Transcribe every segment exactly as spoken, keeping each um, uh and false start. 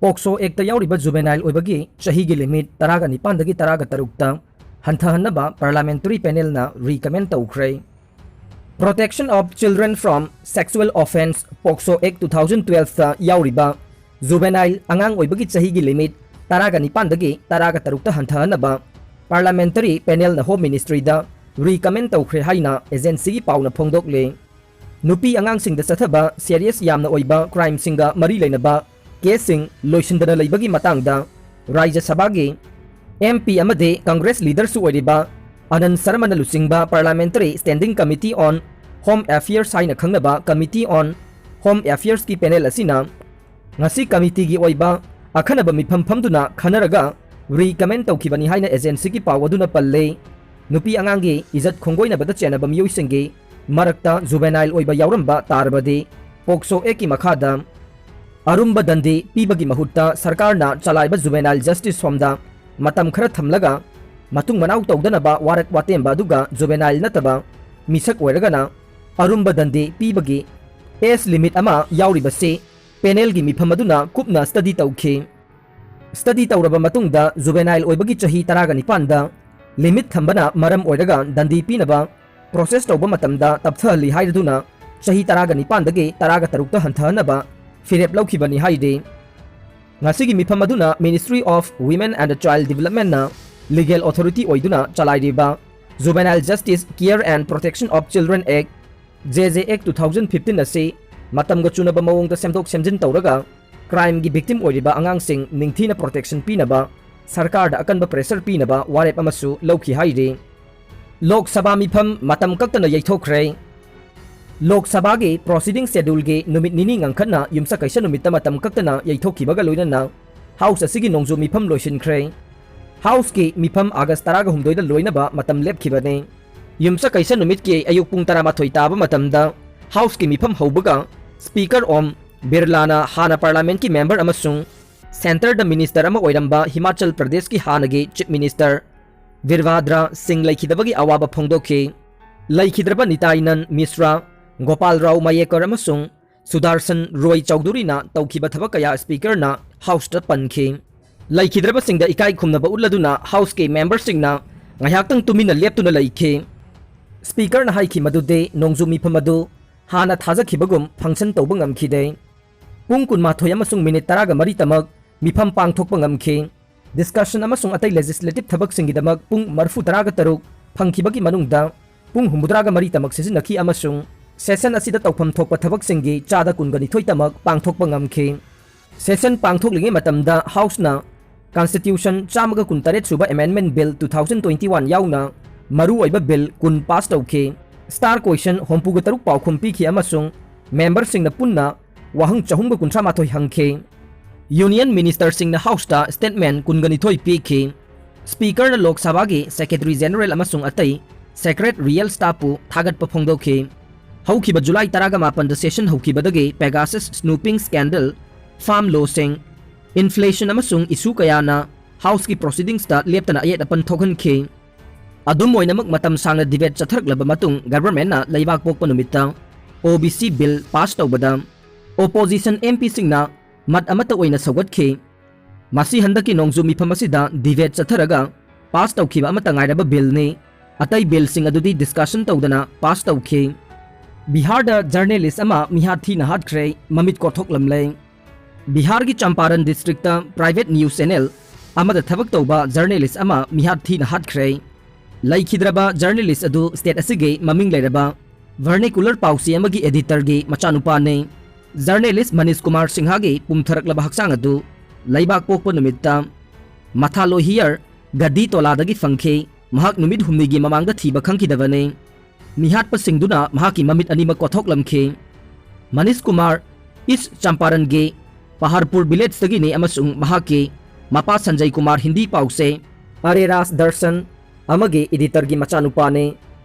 ꯄꯣꯛꯁꯣ act ꯌꯥꯎꯔꯤꯕ juvenile ꯑꯣꯏꯕꯒꯤ ꯆꯍꯤꯒꯤ ꯂꯤꯃꯤꯠ ꯇꯔꯥꯒ ꯅꯤꯄꯥꯟꯗꯒꯤ ꯇꯔꯥꯒ ꯇꯔꯨꯛꯇ ꯍꯟꯊꯍꯟꯅꯕ ꯄꯥꯔꯂꯥꯃꯦꯟꯇꯔꯤ ꯄꯦꯅꯦꯜꯅ ꯔꯤꯀꯃꯦꯟ ꯇꯧꯈ꯭ꯔꯦ꯫ Protection of Children from Sexual Offence, POCSO act two thousand twelveꯇ ꯌꯥꯎꯔꯤꯕ ꯖꯨꯕꯦꯅꯥꯏꯜ ꯑꯉꯥꯡ ꯑꯣꯏꯕꯒꯤ ꯆꯍꯤꯒꯤ ꯂꯤꯃꯤꯠ ꯇꯔꯥꯒ ꯅꯤꯄꯥꯟꯗꯒꯤ ꯇꯔꯥꯒ ꯇꯔꯨꯛꯇ ꯍꯟꯊꯍꯟꯅꯕ ꯄꯥꯔꯂꯥꯃꯦꯟꯇꯔꯤ ꯄꯦꯅꯦꯜꯅ ꯍꯣꯝ ꯃꯤꯅꯤꯁꯇ꯭ꯔꯤꯗ ꯔꯤꯀꯃꯦꯟ ꯇꯧꯈ꯭ꯔꯦ ꯍꯥꯏꯅ ꯑꯦꯖꯦꯟꯁꯤꯒꯤ ꯄꯥꯎꯅ ꯐꯣꯡꯗꯣꯛꯂꯤ꯫ ꯅꯨꯄꯤ ꯑꯉꯥꯡꯁꯤꯡꯗ ꯆꯠꯊꯕ ꯁꯦꯔꯤꯌꯁ ꯌꯥꯝꯅ ꯑꯣꯏꯕ ꯀ꯭ꯔꯥꯏꯝꯁꯤꯡꯒ ꯃꯔꯤ ꯂꯩꯅꯕ ꯀꯦꯁꯁꯤꯡ ꯂꯣꯏꯁꯤꯟꯗꯅ ꯂꯩꯕꯒꯤ ꯃꯇꯥꯡꯗ ꯔꯥꯖ꯭ꯌ ꯁꯚꯥꯒꯤ ꯑꯦꯝ ꯄꯤ ꯑꯃꯗꯤ ꯀꯪꯒ꯭ꯔꯦꯁ ꯂꯤꯗꯔꯁꯨ ꯑꯣꯏꯔꯤꯕ ꯑꯅꯟ ꯁꯔꯃꯅ ꯂꯨꯆꯤꯡꯕ Parliamentary Standing Committee on Home Affairs ꯍꯥꯏꯅ ꯈꯪꯅꯕ Committee on Home Affairsꯀꯤ ꯄꯦꯅꯦꯜ ꯑꯁꯤꯅ ꯉꯁꯤ ꯀꯃꯤꯇꯤꯒꯤ ꯑꯣꯏꯕ ꯑꯈꯟꯅꯕ ꯃꯤꯐꯝ ꯐꯝꯗꯨꯅ ꯈꯟꯅꯔꯒ ꯔꯤꯀꯃꯦꯟ ꯇꯧꯈꯤꯕꯅꯤ ꯍꯥꯏꯅ ꯑꯦꯖꯦꯟꯁꯤꯒꯤ ꯄꯥꯎ ꯑꯗꯨꯅ ꯄꯜꯂꯤ꯫ ꯅꯨꯄꯤ ꯑꯉꯥꯡꯒꯤ ꯏꯖꯠ ꯈꯣꯡꯒꯣꯏꯅꯕꯗ ꯆꯦꯟꯅꯕ ꯃꯤꯑꯣꯏꯁꯤꯡꯒꯤ ꯃꯔꯛꯇ ꯖꯨꯕꯦꯅꯥꯏꯜ ꯑꯣꯏꯕ ꯌꯥꯎꯔꯝꯕ ꯇꯥꯔꯕꯗꯤ ꯄꯣꯛꯁꯣ ꯑꯦꯛꯀꯤ ꯃꯈꯥꯗ ꯑꯔꯨꯝꯕ ꯗꯟꯗꯤ ꯄꯤꯕꯒꯤ ꯃꯍꯨꯠꯇ ꯁꯔꯀꯥꯔꯅ ꯆꯂꯥꯏꯕ ꯖꯨꯕꯦꯅꯥꯏꯜ ꯖꯁꯇꯤꯁ ꯍꯣꯝꯗ ꯃꯇꯝ ꯈꯔ ꯊꯝꯂꯒ ꯃꯇꯨꯡ ꯃꯅꯥꯎ ꯇꯧꯗꯅꯕ ꯋꯥꯔꯛ ꯋꯥꯇꯦꯝꯕ ꯑꯗꯨꯒ ꯖꯨꯕꯦꯅꯥꯏꯜ ꯅꯠꯇꯕ ꯃꯤꯁꯛ ꯑꯣꯏꯔꯒꯅ ꯑꯔꯨꯝꯕ ꯗꯟꯗꯤ ꯄꯤꯕꯒꯤ ꯑꯦꯖ ꯂꯤꯃꯤꯠ ꯑꯃ ꯌꯥꯎꯔꯤꯕꯁꯤ ꯄꯦꯅꯦꯜꯒꯤ ꯃꯤꯐꯝ ꯑꯗꯨꯅ ꯀꯨꯞꯅ ꯁ꯭ꯇꯗꯤ ꯇꯧꯈꯤ꯫ ꯁ꯭ꯇꯗꯤ ꯇꯧꯔꯕ ꯃꯇꯨꯡꯗ ꯖꯨꯕꯦꯅꯥꯏꯜ ꯑꯣꯏꯕꯒꯤ ꯆꯍꯤ ꯇꯔꯥꯒ ꯅꯤꯄꯥꯟꯗ ꯂꯤꯃꯤꯠ ꯊꯝꯕꯅ ꯃꯔꯝ ꯑꯣꯏꯔꯒ ꯗꯟꯗꯤ ꯄꯤꯅꯕ ꯄ꯭ꯔꯣꯁꯦꯁ ꯇꯧꯕ ꯃꯇꯝꯗ ꯇꯞꯊꯍꯜꯂꯤ ꯍꯥꯏꯔꯗꯨꯅ ꯆꯍꯤ ꯇꯔꯥꯒ ꯅꯤꯄꯥꯟꯗꯒꯤ ꯇꯔꯥꯒ ꯇꯔꯨꯛꯇ ꯍꯟꯊꯍꯟꯅꯕ ꯐꯤꯔꯦꯞ ꯂꯧꯈꯤꯕꯅꯤ ꯍꯥꯏꯔꯤ꯫ ꯉꯁꯤꯒꯤ ꯃꯤꯐꯝ ꯑꯗꯨꯅ Ministry of Women and Child Developmentꯅ ꯂꯤꯒꯦꯜ ꯑꯣꯊꯣꯔꯤꯇꯤ ꯑꯣꯏꯗꯨꯅ ꯆꯂꯥꯏꯔꯤꯕ Juvenile Justice Care and Protection of Children Act, J J Act two thousand fifteen ꯑꯁꯤ ꯃꯇꯝꯒ ꯆꯨꯅꯕ ꯃꯑꯣꯡꯗ ꯁꯦꯝꯗꯣꯛ ꯁꯦꯝꯖꯤꯟ ꯇꯧꯔꯒ ꯀ꯭ꯔꯥꯏꯝꯒꯤ ꯚꯤꯛꯇꯤꯝ ꯑꯣꯏꯔꯤꯕ ꯑꯉꯥꯡꯁꯤꯡ ꯅꯤꯡꯊꯤꯅ ꯄ꯭ꯔꯣꯇꯦꯛꯁꯟ ꯄꯤꯅꯕ ꯁꯔꯀꯥꯔꯗ ꯑꯀꯟꯕ ꯄ꯭ꯔꯦꯁꯔ ꯄꯤꯅꯕ ꯋꯥꯔꯦꯞ ꯑꯃꯁꯨ ꯂꯧꯈꯤ ꯍꯥꯏꯔꯤ꯫ ꯂꯣꯛ ꯁꯚꯥ ꯃꯤꯐꯝ ꯃꯇꯝ ꯀꯛꯇꯅ ꯌꯩꯊꯣꯛꯈ꯭ꯔꯦ꯫ ꯂꯣꯛ ꯁꯚꯥꯒꯤ ꯄ꯭ꯔꯣꯁꯤꯗꯤꯡ ꯁꯦꯗ꯭ꯌꯨꯜꯒꯤ ꯅꯨꯃꯤꯠ ꯅꯤꯅꯤ ꯉꯟꯈꯠꯅ ꯌꯨꯝꯁꯀꯩꯁ ꯅꯨꯃꯤꯠꯇ ꯃꯇꯝ ꯀꯛꯇꯅ ꯌꯩꯊꯣꯛꯈꯤꯕꯒ ꯂꯣꯏꯅꯅ ꯍꯥꯎꯁ ꯑꯁꯤꯒꯤ ꯅꯣꯡꯖꯨ ꯃꯤꯐꯝ ꯂꯣꯏꯁꯤꯟꯈ꯭ꯔꯦ꯫ ꯍꯥꯎꯁꯀꯤ ꯃꯤꯐꯝ ꯑꯥꯒꯁ ꯇꯔꯥꯒ ꯍꯨꯝꯗꯣꯏꯗ ꯂꯣꯏꯅꯕ ꯃꯇꯝ ꯂꯦꯞꯈꯤꯕꯅꯤ꯫ ꯌꯨꯝꯁꯀꯩꯁ ꯅꯨꯃꯤꯠꯀꯤ ꯑꯌꯨꯛ ꯄꯨꯡ ꯇꯔꯥꯃꯥꯊꯣꯏ ꯇꯥꯕ ꯃꯇꯝꯗ ꯍꯥꯎꯁꯀꯤ ꯃꯤꯐꯝ ꯍꯧꯕꯒ ꯁ꯭ꯄꯤꯀꯔ ꯑꯣꯝ ꯕꯤꯔꯂꯥꯅ ꯍꯥꯟꯅ ꯄꯥꯔꯂꯥꯃꯦꯟꯠꯀꯤ ꯃꯦꯝꯕꯔ ꯑꯃꯁꯨꯡ ꯁꯦꯟꯇꯔꯗ ꯃꯤꯅꯤꯁꯇꯔ ꯑꯃ ꯑꯣꯏꯔꯝꯕ ꯍꯤꯃꯥꯆꯜ ꯄ꯭ꯔꯗꯦꯁꯀꯤ ꯍꯥꯟꯅꯒꯤ ꯆꯤꯐ ꯃꯤꯅꯤꯁꯇꯔ ꯕꯤꯔꯚꯥꯗ꯭ꯔ ꯁꯤꯡ ꯂꯩꯈꯤꯗꯕꯒꯤ ꯑꯋꯥꯕ ꯐꯣꯡꯗꯣꯛꯈꯤ꯫ ꯂꯩꯈꯤꯗ꯭ꯔꯕ ꯅꯤꯇꯥꯏꯅꯟ ꯃꯤꯁ꯭ꯔꯥ, ꯒꯣꯄꯥꯜ ꯔꯥꯎ ꯃꯌꯦꯀꯔ ꯑꯃꯁꯨꯡ ꯁꯨꯗꯥꯔꯁꯟ ꯔꯣꯏ ꯆꯧꯙꯨꯔꯤꯅ ꯇꯧꯈꯤꯕ ꯊꯕꯛ ꯀꯌꯥ ꯁ꯭ꯄꯤꯀꯔꯅ ꯍꯥꯎꯁꯇ ꯄꯟꯈꯤ꯫ ꯂꯩꯈꯤꯗ꯭ꯔꯕꯁꯤꯡꯗ ꯏꯀꯥꯏ ꯈꯨꯝꯅꯕ ꯎꯠꯂꯗꯨꯅ ꯍꯥꯎꯁꯀꯤ ꯃꯦꯝꯕꯔꯁꯤꯡꯅ ꯉꯥꯏꯍꯥꯛꯇꯪ ꯇꯨꯃꯤꯟꯅ ꯂꯦꯞꯇꯨꯅ ꯂꯩꯈꯤ꯫ ꯁ꯭ꯄꯤꯀꯔꯅ ꯍꯥꯏꯈꯤ ꯃꯗꯨꯗꯤ ꯅꯣꯡꯖꯨ ꯃꯤꯐꯝ ꯑꯗꯨ ꯍꯥꯟꯅ ꯊꯥꯖꯈꯤꯕꯒꯨꯝ ꯐꯪꯁꯟ ꯇꯧꯕ ꯉꯝꯈꯤꯗꯦ꯫ ꯄꯨꯡ ꯀꯨꯟꯃꯥꯊꯣꯏ ꯑꯃꯁꯨꯡ ꯃꯤꯅꯤꯠ ꯇꯔꯥꯒ ꯃꯔꯤ ꯇꯃꯛ ꯃꯤꯐꯝ ꯄꯥꯡꯊꯣꯛꯄ ꯉꯝꯈꯤ꯫ ꯗꯤꯁꯀꯁꯟ ꯑꯃꯁꯨꯡ ꯑꯇꯩ ꯂꯦꯖꯤꯁꯂꯦꯇꯤꯚ ꯊꯕꯛꯁꯤꯡꯒꯤꯗꯃꯛ ꯄꯨꯡ ꯃꯔꯤꯐꯨ ꯇꯔꯥꯒ ꯇꯔꯨꯛ ꯐꯪꯈꯤꯕꯒꯤ ꯃꯅꯨꯡꯗ ꯄꯨꯡ ꯍꯨꯝꯐꯨꯇꯔꯥꯒ ꯃꯔꯤ ꯇꯃꯛ ꯁꯤꯖꯤꯟꯅꯈꯤ ꯑꯃꯁꯨꯡ ꯁꯦꯁꯟ ꯑꯁꯤꯗ ꯇꯧꯐꯝ ꯊꯣꯛꯄ ꯊꯕꯛꯁꯤꯡꯒꯤ ꯆꯥꯗ ꯀꯨꯟꯒ ꯅꯤꯊꯣꯏ ꯇꯃꯛ ꯄꯥꯡꯊꯣꯛꯄ ꯉꯝꯈꯤ꯫ ꯁꯦꯁꯟ ꯄꯥꯡꯊꯣꯛꯂꯤꯉꯩ ꯃꯇꯝꯗ ꯍꯥꯎꯁꯅ ꯀꯟꯁꯇꯤꯇ꯭ꯌꯨꯁꯟ ꯆꯥꯝꯃꯒ ꯀꯨꯟꯇꯔꯦꯠ ꯁꯨꯕ amendment bill two thousand twenty one ꯌꯥꯎꯅ ꯃꯔꯨꯑꯣꯏꯕ ꯕꯤꯜ ꯀꯨꯟ ꯄꯥꯁ ꯇꯧꯈꯤ꯫ ꯁ꯭ꯇꯥꯔ ꯀ꯭ꯋꯦꯁꯟ ꯍꯨꯝꯐꯨꯒ ꯇꯔꯨꯛ ꯄꯥꯎꯈꯨꯝ ꯄꯤꯈꯤ ꯑꯃꯁꯨꯡ ꯃꯦꯝꯕꯔꯁꯤꯡꯅ ꯄꯨꯟꯅ ꯋꯥꯍꯪ ꯆꯍꯨꯝꯒ ꯀꯨꯟꯊ꯭ꯔꯥ ꯃꯥꯊꯣꯏ ꯍꯪꯈꯤ꯫ ꯌꯨꯅꯤꯌꯟ ꯃꯤꯅꯤꯁꯇꯔꯁꯤꯡꯅ ꯍꯥꯎꯁꯇ ꯁ꯭ꯇꯦꯠꯃꯦꯟꯠ ꯀꯨꯟꯒ ꯅꯤꯊꯣꯏ ꯄꯤꯈꯤ꯫ ꯁ꯭ꯄꯤꯀꯔꯅ ꯂꯣꯛ ꯁꯚꯥꯒꯤ ꯁꯦꯀ꯭ꯔꯦꯇꯔꯤ ꯖꯦꯅꯔꯦꯜ ꯑꯃꯁꯨꯡ ꯑꯇꯩ ꯁꯦꯀ꯭ꯔꯦꯇꯔꯤꯌꯦꯜ ꯁ꯭ꯇꯥꯐꯄꯨ ꯊꯥꯒꯠꯄ ꯐꯣꯡꯗꯣꯛꯈꯤ꯫ ꯍꯧꯈꯤꯕ ꯖꯨꯂꯥꯏ ꯇꯔꯥꯒ ꯃꯥꯄꯟꯗ ꯁꯦꯁꯟ ꯍꯧꯈꯤꯕꯗꯒꯤ ꯄꯦꯒꯥꯁꯁ ꯁ꯭ꯅꯨꯄꯤꯡ ꯁ꯭ꯀꯦꯟꯗꯜ, ꯐꯥꯔꯝ ꯂꯣꯁꯤꯡ, ꯏꯟꯐ꯭ꯂꯦꯁꯟ ꯑꯃꯁꯨꯡ ꯏꯁꯨ ꯀꯌꯥꯅ ꯍꯥꯎꯁꯀꯤ ꯄ꯭ꯔꯣꯁꯤꯗꯤꯡꯁꯇ ꯂꯦꯞꯇꯅ ꯑꯌꯦꯠ ꯑꯄꯟ ꯊꯣꯛꯍꯟꯈꯤ꯫ ꯑꯗꯨꯝ ꯑꯣꯏꯅꯃꯛ, ꯃꯇꯝ ꯁꯥꯡꯅ ꯗꯤꯕꯦꯠ ꯆꯠꯊꯔꯛꯂꯕ ꯃꯇꯨꯡ ꯒꯚꯔꯟꯃꯦꯟꯠꯅ ꯂꯩꯕꯥꯛ ꯄꯣꯛꯄ ꯅꯨꯃꯤꯠꯇ ꯑꯣ ꯕꯤ ꯁꯤ ꯕꯤꯜ ꯄꯥꯁ ꯇꯧꯕꯗ ꯑꯣꯄꯣꯖꯤꯁꯟ ꯑꯦꯝ ꯄꯤꯁꯤꯡꯅ ꯃꯠ ꯑꯃꯠꯇ ꯑꯣꯏꯅ ꯁꯧꯒꯠꯈꯤ꯫ ꯃꯁꯤ ꯍꯟꯗꯛꯀꯤ ꯅꯣꯡꯖꯨ ꯃꯤꯐꯝ ꯑꯁꯤꯗ ꯗꯤꯕꯦꯠ ꯆꯠꯊꯔꯒ ꯄꯥꯁ ꯇꯧꯈꯤꯕ ꯑꯃꯠꯇ ꯉꯥꯏꯔꯕ ꯕꯤꯜꯅꯤ꯫ ꯑꯇꯩ ꯕꯤꯜꯁꯤꯡ ꯑꯗꯨꯗꯤ ꯗꯤꯁꯀꯁꯟ ꯇꯧꯗꯅ ꯄꯥꯁ ꯇꯧꯈꯤ꯫ ꯕꯤꯍꯥꯔꯗ ꯖꯔꯅꯦꯂꯤꯁ ꯑꯃ ꯃꯤꯍꯥꯠ ꯊꯤꯅ ꯍꯥꯠꯈ꯭ꯔꯦ, ꯃꯃꯤꯠ ꯀꯣꯊꯣꯛꯂꯝꯂꯦ꯫ ꯕꯤꯍꯥꯔꯒꯤ Champaran district private news channel ꯑꯃꯗ ꯊꯕꯛ ꯇꯧꯕ ꯖꯔꯅꯦꯂꯤꯁ ꯑꯃ ꯃꯤꯍꯥꯠ ꯊꯤꯅ ꯍꯥꯠꯈ꯭ꯔꯦ꯫ ꯂꯩꯈꯤꯗ꯭ꯔꯕ ꯖꯔꯅꯦꯂꯤꯁ ꯑꯗꯨ ꯁ꯭ꯇꯦꯠ ꯑꯁꯤꯒꯤ ꯃꯃꯤꯡ ꯂꯩꯔꯕ ꯚꯔꯅꯤꯀꯨꯂꯔ ꯄꯥꯎꯆꯦ ꯑꯃꯒꯤ ꯑꯦꯗꯤꯇꯔꯒꯤ ꯃꯆꯥꯅꯨꯄꯥꯅꯤ꯫ ꯖꯔꯅꯦꯂꯤꯁ ꯃꯅꯤꯁ ꯀꯨꯃꯥꯔ ꯁꯤꯡꯍꯒꯤ ꯄꯨꯝꯊꯔꯛꯂꯕ ꯍꯛꯆꯥꯡ ꯑꯗꯨ ꯂꯩꯕꯥꯛ ꯄꯣꯛꯄ ꯅꯨꯃꯤꯠꯇ ꯃꯊꯥꯂꯣꯍꯤꯌꯔ ꯒꯗꯤ ꯇꯣꯂꯥꯗꯒꯤ ꯐꯪꯈꯤ꯫ ꯃꯍꯥꯛ ꯅꯨꯃꯤꯠ ꯍꯨꯝꯅꯤꯒꯤ ꯃꯃꯥꯡꯗ ꯊꯤꯕ ꯈꯪꯈꯤꯗꯕꯅꯤ꯫ ꯃꯤꯍꯥꯠꯄꯁꯤꯡꯗꯨꯅ ꯃꯍꯥꯛꯀꯤ ꯃꯃꯤꯠ ꯑꯅꯤꯃꯛ ꯀꯣꯊꯣꯛꯂꯝꯈꯤ꯫ ꯃꯅꯤꯁ ꯀꯨꯃꯥꯔ ꯏꯁ ꯆꯝꯄꯥꯔꯟꯒꯤ ꯄꯍꯥꯔꯄꯨꯔ ꯚꯤꯂꯦꯖꯇꯒꯤꯅꯤ ꯑꯃꯁꯨꯡ ꯃꯍꯥꯛꯀꯤ ꯃꯄꯥ ꯁꯟꯖꯌ ꯀꯨꯃꯥꯔ ꯍꯤꯟꯗꯤ ꯄꯥꯎꯆꯦ ꯑꯔꯦꯔꯥꯁ ꯗꯔꯁꯟ ꯑꯃꯒꯤ ꯑꯦꯗꯤꯇꯔꯒꯤ ꯃꯆꯥꯅꯨꯄꯥꯅꯤ꯫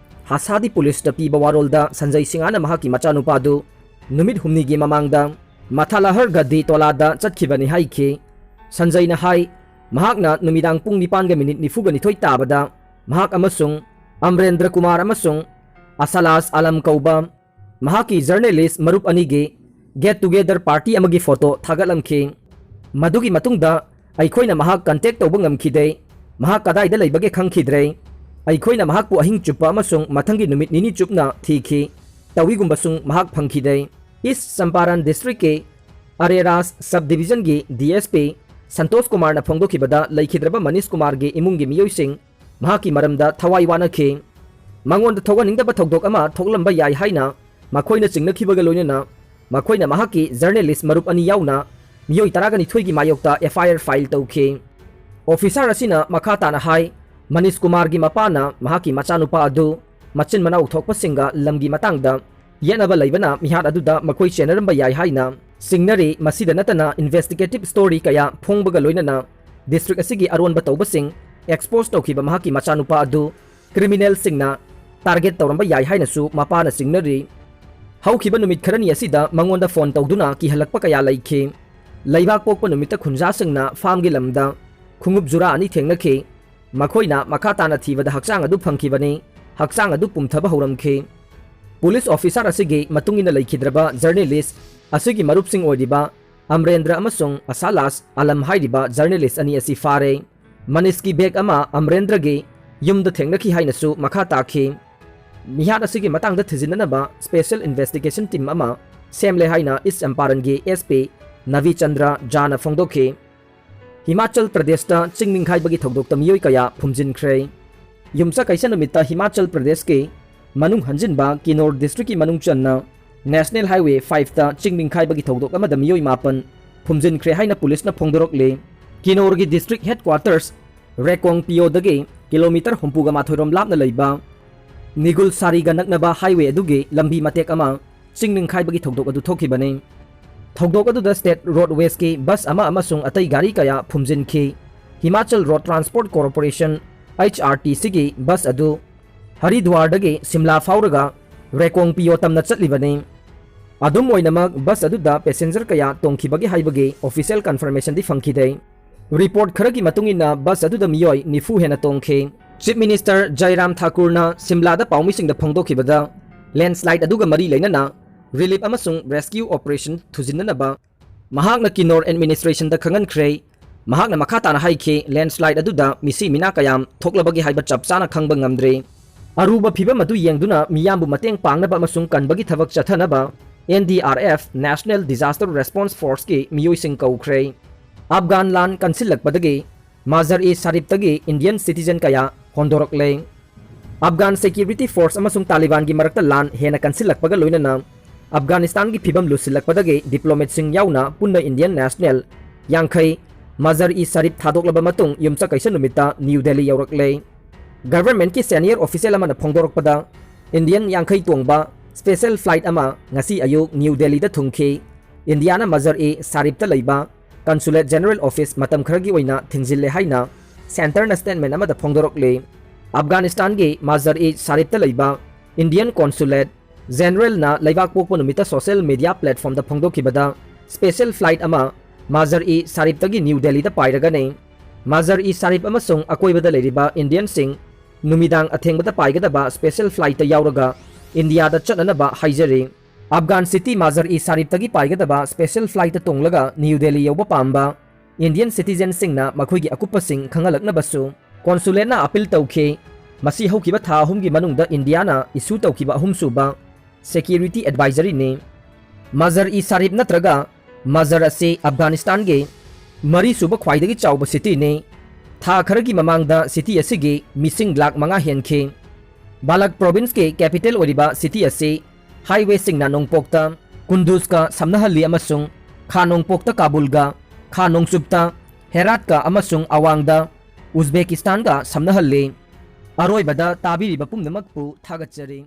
ꯍꯥꯁꯥꯗꯤ ꯄꯨꯂꯤꯁꯇ ꯄꯤꯕ ꯋꯥꯔꯣꯜꯗ ꯁꯟꯖꯌ ꯁꯤꯡꯍꯅ ꯃꯍꯥꯛꯀꯤ ꯃꯆꯥꯅꯨꯄꯥꯗꯨ ꯅꯨꯃꯤꯠ ꯍꯨꯝꯅꯤꯒꯤ ꯃꯃꯥꯡꯗ ꯃꯊꯥꯂꯍꯔ ꯒꯗꯤ ꯇꯣꯂꯥꯗ ꯆꯠꯈꯤꯕꯅꯤ ꯍꯥꯏꯈꯤ꯫ ꯁꯟꯖꯌꯅ ꯍꯥꯏ, ꯃꯍꯥꯛꯅ ꯅꯨꯃꯤꯗꯥꯡ ꯄꯨꯡ ꯅꯤꯄꯥꯟꯒ ꯃꯤꯅꯤꯠ ꯅꯤꯐꯨꯒ ꯅꯤꯊꯣꯏ ꯇꯥꯕꯗ ꯃꯍꯥꯛ ꯑꯃꯁꯨꯡ ꯑꯃꯔꯦꯟꯗ꯭ꯔ ꯀꯨꯃꯥꯔ ꯑꯃꯁꯨꯡ ꯑꯁꯥꯂꯥꯁ ꯑꯂꯝ ꯀꯧꯕ ꯃꯍꯥꯛꯀꯤ ꯖꯔꯅꯦꯂꯤꯁ ꯃꯔꯨꯞ ꯑꯅꯤꯒꯤ Get Together Party ꯑꯃꯒꯤ ꯐꯣꯇꯣ ꯊꯥꯒꯠꯂꯝꯈꯤ꯫ ꯃꯗꯨꯒꯤ ꯃꯇꯨꯡꯗ ꯑꯩꯈꯣꯏꯅ ꯃꯍꯥꯛ ꯀꯟꯇꯦꯛ ꯇꯧꯕ ꯉꯝꯈꯤꯗꯦ꯫ ꯃꯍꯥꯛ ꯀꯗꯥꯏꯗ ꯂꯩꯕꯒꯦ ꯈꯪꯈꯤꯗ꯭ꯔꯦ꯫ ꯑꯩꯈꯣꯏꯅ ꯃꯍꯥꯛꯄꯨ ꯑꯍꯤꯡ ꯆꯨꯞꯄ ꯑꯃꯁꯨꯡ ꯃꯊꯪꯒꯤ ꯅꯨꯃꯤꯠ ꯅꯤꯅꯤ ꯆꯨꯞꯅ ꯊꯤꯈꯤ꯫ ꯇꯧꯏꯒꯨꯝꯕꯁꯨꯡ ꯃꯍꯥꯛ ꯐꯪꯈꯤꯗꯦ꯫ ꯏꯁ ꯆꯝꯄꯥꯔꯟ ꯗꯤꯁꯇ꯭ꯔꯤꯛꯀꯤ ꯑꯔꯦꯔꯥꯁ sub ꯗꯤꯕꯤꯖꯟꯒꯤ D S P Santosh ꯀꯨꯃꯥꯔꯅ ꯐꯣꯡꯗꯣꯛꯈꯤꯕꯗ, ꯂꯩꯈꯤꯗ꯭ꯔꯕ ꯃꯅꯤꯁ ꯀꯨꯃꯥꯔꯒꯤ ꯏꯃꯨꯡꯒꯤ ꯃꯤꯑꯣꯏꯁꯤꯡ ꯃꯍꯥꯛꯀꯤ ꯃꯔꯝꯗ ꯊꯋꯥꯏ ꯋꯥꯅꯈꯤ꯫ ꯃꯉꯣꯟꯗ ꯊꯣꯛꯍꯟꯅꯤꯡꯗꯕ ꯊꯧꯗꯣꯛ ꯑꯃ ꯊꯣꯛꯂꯝꯕ ꯌꯥꯏ ꯍꯥꯏꯅ ꯃꯈꯣꯏꯅ ꯆꯤꯡꯅꯈꯤꯕꯒ ꯂꯣꯏꯅꯅ ꯃꯈꯣꯏꯅ ꯃꯍꯥꯛꯀꯤ ꯖꯔꯅꯦꯂꯤꯁ ꯃꯔꯨꯞ ꯑꯅꯤ ꯌꯥꯎꯅ ꯃꯤꯑꯣꯏ ꯇꯔꯥꯒ ꯅꯤꯊꯣꯏꯒꯤ ꯃꯥꯌꯣꯛꯇ ꯑꯦꯐ ꯑꯥꯏ ꯑꯥꯔ ꯐꯥꯏꯜ ꯇꯧꯈꯤ꯫ ꯑꯣꯐꯤꯁꯥꯔ ꯑꯁꯤꯅ ꯃꯈꯥ ꯇꯥꯅ ꯍꯥꯏ, ꯃꯅꯤꯁ ꯀꯨꯃꯥꯔꯒꯤ ꯃꯄꯥꯅ ꯃꯍꯥꯛꯀꯤ ꯃꯆꯥꯅꯨꯄꯥ ꯑꯗꯨ ꯃꯆꯤꯟ ꯃꯅꯥꯎ ꯊꯣꯛꯄꯁꯤꯡꯒ ꯂꯝꯒꯤ ꯃꯇꯥꯡꯗ ꯌꯦꯠꯅꯕ ꯂꯩꯕꯅ ꯃꯤꯍꯥꯠ ꯑꯗꯨꯗ ꯃꯈꯣꯏ ꯆꯦꯟꯅꯔꯝꯕ ꯌꯥꯏ ꯍꯥꯏꯅ ꯆꯤꯡꯅꯔꯤ꯫ ꯃꯁꯤꯗ ꯅꯠꯇꯅ, ꯏꯟꯚꯦꯁꯇꯤꯒꯦꯇꯤꯚ ꯁ꯭ꯇꯣꯔꯤ ꯀꯌꯥ ꯐꯣꯡꯕꯒ ꯂꯣꯏꯅꯅ ꯗꯤꯁꯇ꯭ꯔꯤꯛ ꯑꯁꯤꯒꯤ ꯑꯔꯣꯟꯕ ꯇꯧꯕꯁꯤꯡ ꯑꯦꯛꯁꯄꯣꯖ ꯇꯧꯈꯤꯕ ꯃꯍꯥꯛꯀꯤ ꯃꯆꯥꯅꯨꯄꯥ ꯑꯗꯨ ꯀ꯭ꯔꯤꯃꯤꯅꯦꯜꯁꯤꯡꯅ ꯇꯥꯔꯒꯦꯠ ꯇꯧꯔꯝꯕ ꯌꯥꯏ ꯍꯥꯏꯅꯁꯨ ꯃꯄꯥꯅ ꯆꯤꯡꯅꯔꯤ꯫ ꯍꯧꯈꯤꯕ ꯅꯨꯃꯤꯠ ꯈꯔꯅꯤ ꯑꯁꯤꯗ ꯃꯉꯣꯟꯗ ꯐꯣꯟ ꯇꯧꯗꯨꯅ ꯀꯤꯍꯜꯂꯛꯄ ꯀꯌꯥ ꯂꯩꯈꯤ꯫ ꯂꯩꯕꯥꯛ ꯄꯣꯛꯄ ꯅꯨꯃꯤꯠꯇ ꯈꯨꯟꯖꯥꯁꯤꯡꯅ ꯐꯥꯝꯒꯤ ꯂꯝꯗ ꯈꯣꯡꯎꯞ ꯖꯨꯔꯥ ꯑꯅꯤ ꯊꯦꯡꯅꯈꯤ꯫ ꯃꯈꯣꯏꯅ ꯃꯈꯥ ꯇꯥꯅ ꯊꯤꯕꯗ ꯍꯛꯆꯥꯡ ꯑꯗꯨ ꯐꯪꯈꯤꯕꯅꯤ꯫ ꯍꯛꯆꯥꯡ ꯑꯗꯨ ꯄꯨꯝꯊꯕ ꯍꯧꯔꯝꯈꯤ꯫ ꯄꯨꯂꯤꯁ ꯑꯣꯐꯤꯁꯥꯔ ꯑꯁꯤꯒꯤ ꯃꯇꯨꯡ ꯏꯟꯅ, ꯂꯩꯈꯤꯗ꯭ꯔꯕ ꯖꯔꯅꯦꯂꯤꯁ ꯑꯁꯤꯒꯤ ꯃꯔꯨꯞꯁꯤꯡ ꯑꯣꯏꯔꯤꯕ ꯑꯃꯔꯦꯟꯗ꯭ꯔ ꯑꯃꯁꯨꯡ ꯑꯁꯥꯂꯥꯁ ꯑꯂꯝ ꯍꯥꯏꯔꯤꯕ ꯖꯔꯅꯦꯂꯤꯁ ꯑꯅꯤ ꯑꯁꯤ ꯐꯥꯔꯦ꯫ ꯃꯅꯤꯁꯀꯤ ꯕꯦꯒ ꯑꯃ ꯑꯃꯔꯦꯟꯗ꯭ꯔꯒꯤ ꯌꯨꯝꯗ ꯊꯦꯡꯅꯈꯤ ꯍꯥꯏꯅꯁꯨ ꯃꯈꯥ ꯇꯥꯈꯤ꯫ ꯃꯤꯍꯥꯠ ꯑꯁꯤꯒꯤ ꯃꯇꯥꯡꯗ ꯊꯤꯖꯤꯟꯅꯅꯕ ꯁ꯭ꯄꯦꯁꯦꯜ ꯏꯟꯚꯦꯁꯇꯤꯒꯦꯁꯟ ꯇꯤꯝ ꯑꯃ ꯁꯦꯝꯂꯦ ꯍꯥꯏꯅ ꯏꯁ ꯆꯝꯄꯥꯔꯟꯒꯤ ꯑꯦꯁ ꯄꯤ ꯅꯕꯤ ꯆꯟꯗ꯭ꯔ ꯖꯥꯅ ꯐꯣꯡꯗꯣꯛꯈꯤ꯫ ꯍꯤꯃꯥꯆꯜ ꯄ꯭ꯔꯗꯦꯁꯇ ꯆꯤꯡ ꯅꯤꯡꯈꯥꯏꯕꯒꯤ ꯊꯧꯗꯣꯛꯇ ꯃꯤꯑꯣꯏ ꯀꯌꯥ ꯐꯨꯝꯖꯤꯟꯈ꯭ꯔꯦ꯫ ꯌꯨꯝꯁꯀꯩꯁ ꯅꯨꯃꯤꯠꯇ ꯍꯤꯃꯥꯆꯜ ꯄ꯭ꯔꯗꯦꯁꯀꯤ ꯃꯅꯨꯡ ꯍꯟꯖꯤꯟꯕ ꯀꯤꯅꯣꯔ ꯗꯤꯁꯇ꯭ꯔꯤꯛꯀꯤ ꯃꯅꯨꯡ ꯆꯟꯅ ꯅꯦꯁꯅꯦꯜ ꯍꯥꯏꯋꯦ ꯐꯥꯏꯚꯇ ꯆꯤꯡ ꯅꯤꯡꯈꯥꯏꯕꯒꯤ ꯊꯧꯗꯣꯛ ꯑꯃꯗ ꯃꯤꯑꯣꯏ ꯃꯥꯄꯟ ꯐꯨꯝꯖꯤꯟꯈ꯭ꯔꯦ ꯍꯥꯏꯅ ꯄꯨꯂꯤꯁꯅ ꯐꯣꯡꯗꯣꯔꯛꯂꯤ꯫ ꯀꯤꯅꯣꯔꯒꯤ ꯗꯤꯁꯇ꯭ꯔꯤꯛ ꯍꯦꯗꯀ꯭ꯋꯥꯇꯔꯁ ꯔꯦꯀꯣꯡ ꯄꯤꯌꯣꯗꯒꯤ ꯀꯤꯂꯣꯃꯤꯇꯔ ꯍꯨꯝꯐꯨꯒ ꯃꯥꯊꯣꯏ ꯔꯣꯝ ꯂꯥꯞꯅ ꯂꯩꯕ ꯅꯤꯒꯨꯜꯁꯥꯔꯤꯒ ꯅꯛꯅꯕ ꯍꯥꯏꯋꯦ ꯑꯗꯨꯒꯤ ꯂꯝꯕꯤ ꯃꯇꯦꯛ ꯑꯃ ꯆꯤꯡ ꯅꯤꯡꯈꯥꯏꯕꯒꯤ ꯊꯧꯗꯣꯛ ꯑꯗꯨ ꯊꯣꯛꯈꯤꯕꯅꯤ꯫ ꯊꯧꯗꯣꯛ ꯑꯗꯨꯗ ꯁ꯭ꯇꯦꯠ ꯔꯣꯗꯋꯦꯁꯀꯤ ꯕꯁ ꯑꯃ ꯑꯃꯁꯨꯡ ꯑꯇꯩ ꯒꯥꯔꯤ ꯀꯌꯥ ꯐꯨꯝꯖꯤꯟꯈꯤ꯫ Himachal road transport corporation, H R T ꯁꯤꯒꯤ ꯕꯁ ꯑꯗꯨ ꯍꯔꯤꯗ꯭ꯋꯥꯔꯗꯒꯤ ꯁꯤꯝꯂꯥ ꯐꯥꯎꯔꯒ ꯔꯦꯀꯣꯡ ꯄꯤꯌꯣ ꯇꯝꯅ ꯆꯠꯂꯤꯕꯅꯤ꯫ ꯑꯗꯨꯝ ꯑꯣꯏꯅꯃꯛ, ꯕꯁ ꯑꯗꯨꯗ ꯄꯦꯁꯦꯟꯖꯔ ꯀꯌꯥ ꯇꯣꯡꯈꯤꯕꯒꯦ ꯍꯥꯏꯕꯒꯤ ꯑꯣꯐꯤꯁꯤꯌꯦꯜ ꯀꯟꯐꯔꯃꯦꯁꯟꯗꯤ ꯐꯪꯈꯤꯗꯦ꯫ ꯔꯤꯄꯣꯔꯠ ꯈꯔꯒꯤ ꯃꯇꯨꯡ ꯏꯟꯅ, ꯕꯁ ꯑꯗꯨꯗ ꯃꯤꯑꯣꯏ ꯅꯤꯐꯨ ꯍꯦꯟꯅ ꯇꯣꯡꯈꯤ꯫ ꯆꯤꯐ ꯃꯤꯅꯤꯁꯇꯔ ꯖꯥꯏꯔꯥꯝ ꯊꯥꯀꯨꯔꯅ ꯁꯤꯝꯂꯥꯗ ꯄꯥꯎꯃꯤꯁꯤꯡꯗ ꯐꯣꯡꯗꯣꯛꯈꯤꯕꯗ, ꯂꯦꯟꯁꯂꯥꯏꯗ ꯑꯗꯨꯒ ꯃꯔꯤ ꯂꯩꯅꯅ relief ꯑꯃꯁꯨꯡ rescue operation ꯊꯨꯖꯤꯟꯅꯅꯕ ꯃꯍꯥꯛꯅ ꯀꯤꯟꯅꯣꯔ administrationꯗ ꯈꯪꯍꯟꯈ꯭ꯔꯦ꯫ ꯃꯍꯥꯛꯅ ꯃꯈꯥ ꯇꯥꯅ ꯍꯥꯏꯈꯤ, landslide ꯑꯗꯨꯗ ꯃꯤꯁꯤ ꯃꯤꯅꯥ ꯀꯌꯥꯝ ꯊꯣꯛꯂꯕꯒꯦ ꯍꯥꯏꯕ ꯆꯞ ꯆꯥꯅ ꯈꯪꯕ ꯉꯝꯗ꯭ꯔꯤ꯫ ꯑꯔꯨꯕ ꯐꯤꯚꯝ ꯑꯗꯨ ꯌꯦꯡꯗꯨꯅ ꯃꯤꯌꯥꯝꯕꯨ ꯃꯇꯦꯡ ꯄꯥꯡꯅꯕ ꯑꯃꯁꯨꯡ ꯀꯟꯕꯒꯤ ꯊꯕꯛ ꯆꯠꯊꯅꯕ N D R F, National Disaster Response Forceꯀꯤ ꯃꯤꯑꯣꯏꯁꯤꯡ ꯀꯧꯈ꯭ꯔꯦ꯫ ꯑꯐꯒꯥꯟ ꯂꯥꯟ ꯀꯟꯁꯤꯜꯂꯛꯄꯗꯒꯤ ꯃꯥꯖꯔ-ꯏ-ꯁꯥꯔꯤꯐꯇꯒꯤ Indian citizen ꯀꯌꯥ ꯍꯣꯟꯗꯣꯔꯛꯂꯦ꯫ ꯑꯐꯒꯥꯟ security force ꯑꯃꯁꯨꯡ ꯇꯥꯂꯤꯕꯥꯟꯒꯤ ꯃꯔꯛꯇ ꯂꯥꯟ ꯍꯦꯟꯅ ꯀꯟꯁꯤꯜꯂꯛꯄꯒ ꯂꯣꯏꯅꯅ ꯑꯐꯒꯥꯅꯤꯁꯇꯥꯟꯒꯤ ꯐꯤꯚꯝ ꯂꯨꯁꯤꯜꯂꯛꯄꯗꯒꯤ diplomatꯁꯤꯡ ꯌꯥꯎꯅ ꯄꯨꯟꯅ Indian national ꯌꯥꯡꯈꯩ ꯃꯥꯖꯔ-ꯏ-ꯁꯥꯔꯤꯐ ꯊꯥꯗꯣꯛꯂꯕ ꯃꯇꯨꯡ ꯌꯨꯝꯁꯀꯩꯁ ꯅꯨꯃꯤꯠꯇ ꯅ꯭ꯌꯨ ꯗꯦꯜꯂꯤ ꯌꯧꯔꯛꯂꯦ꯫ Governmentꯀꯤ senior official ꯑꯃꯅ ꯐꯣꯡꯗꯣꯔꯛꯄꯗ, Indian ꯌꯥꯡꯈꯩ ꯇꯣꯡꯕ special flight ꯑꯃ ꯉꯁꯤ ꯑꯌꯨꯛ ꯅ꯭ꯌꯨ ꯗꯦꯜꯂꯤꯗ ꯊꯨꯡꯈꯤ꯫ ꯏꯟꯗꯤꯌꯥꯅ ꯃꯥꯖꯔ-ꯏ-ꯁꯥꯔꯤꯐꯇ ꯂꯩꯕ consulate general office ꯃꯇꯝ ꯈꯔꯒꯤ ꯑꯣꯏꯅ ꯊꯤꯡꯖꯤꯜꯂꯦ ꯍꯥꯏꯅ centreꯅ statement ꯑꯃꯗ ꯐꯣꯡꯗꯣꯔꯛꯂꯤ꯫ ꯑꯐꯒꯥꯅꯤꯁꯇꯥꯟꯒꯤ ꯃꯥꯖꯔ-ꯏ-ꯁꯥꯔꯤꯐꯇ ꯂꯩꯕ Indian consulate generalꯅ ꯂꯩꯕꯥꯛ ꯄꯣꯛꯄ ꯅꯨꯃꯤꯠꯇ social media platformꯗ ꯐꯣꯡꯗꯣꯛꯈꯤꯕꯗ, special flight ꯑꯃ ꯃꯥꯖꯔ-ꯏ-ꯁꯥꯔꯤꯐꯇꯒꯤ ꯅ꯭ꯌꯨ ꯗꯦꯜꯂꯤꯗ ꯄꯥꯏꯔꯒꯅꯤ꯫ ꯃꯥꯖꯔ-ꯏ-ꯁꯥꯔꯤꯐ ꯑꯃꯁꯨꯡ ꯑꯀꯣꯏꯕꯗ ꯂꯩꯔꯤꯕ Indianꯁꯤꯡ ꯅꯨꯃꯤꯗꯥꯡ ꯑꯊꯦꯡꯕꯗ ꯄꯥꯏꯒꯗꯕ special flightꯇ ꯌꯥꯎꯔꯒ ꯏꯟꯗꯤꯌꯥꯗ ꯆꯠꯅꯅꯕ ꯍꯥꯏꯖꯔꯤ꯫ ꯑꯐꯒꯥꯟ city ꯃꯥꯖꯔ-ꯏ-ꯁꯥꯔꯤꯐꯇꯒꯤ ꯄꯥꯏꯒꯗꯕ special flightꯇ ꯇꯣꯡꯂꯒ ꯅ꯭ꯌꯨ ꯗꯦꯜꯂꯤ ꯌꯧꯕ ꯄꯥꯝꯕ Indian citizenꯁꯤꯡꯅ ꯃꯈꯣꯏꯒꯤ ꯑꯀꯨꯞꯄꯁꯤꯡ ꯈꯪꯍꯜꯂꯛꯅꯕꯁꯨ consulateꯅ appeal ꯇꯧꯈꯤ꯫ ꯃꯁꯤ ꯍꯧꯈꯤꯕ ꯊꯥ ꯑꯍꯨꯝꯒꯤ ꯃꯅꯨꯡꯗ ꯏꯟꯗꯤꯌꯥꯅ issue ꯇꯧꯈꯤꯕ ꯑꯍꯨꯝꯁꯨꯕ security advisoryꯅꯤ꯫ ꯃꯥꯖꯔ-ꯏ-ꯁꯥꯔꯤꯐ ꯅꯠꯇ꯭ꯔꯒ ꯃꯥꯖꯔ ꯑꯁꯤ ꯑꯐꯒꯥꯅꯤꯁꯇꯥꯟꯒꯤ ꯃꯔꯤꯁꯨꯕ ꯈ꯭ꯋꯥꯏꯗꯒꯤ ꯆꯥꯎꯕ cityꯅꯤ꯫ ꯊꯥ ꯈꯔꯒꯤ ꯃꯃꯥꯡꯗ city ꯑꯁꯤꯒꯤ ꯃꯤꯁꯤꯡ ꯂꯥꯈ ꯃꯉꯥ ꯍꯦꯟꯈꯤ꯫ ꯕꯥꯂꯛ provinceꯀꯤ capital ꯑꯣꯏꯔꯤꯕ city ꯑꯁꯤ highwayꯁꯤꯡꯅ ꯅꯣꯡꯄꯣꯛꯇ ꯀꯨꯟꯗꯨꯖꯀ ꯁꯝꯅꯍꯜꯂꯤ ꯑꯃꯁꯨꯡ ꯈꯥ ꯅꯣꯡꯄꯣꯛꯇ ꯀꯥꯕꯨꯜꯒ, ꯈꯥ ꯅꯣꯡꯆꯨꯞꯇ ꯍꯦꯔꯥꯠꯀ ꯑꯃꯁꯨꯡ ꯑꯋꯥꯡꯗ ꯎꯖꯕꯦꯀꯤꯁꯇꯥꯟꯒ ꯁꯝꯅꯍꯜꯂꯤ꯫ ꯑꯔꯣꯏꯕꯗ ꯇꯥꯕꯤꯔꯤꯕ ꯄꯨꯝꯅꯃꯛꯄꯨ ꯊꯥꯒꯠꯆꯔꯤ꯫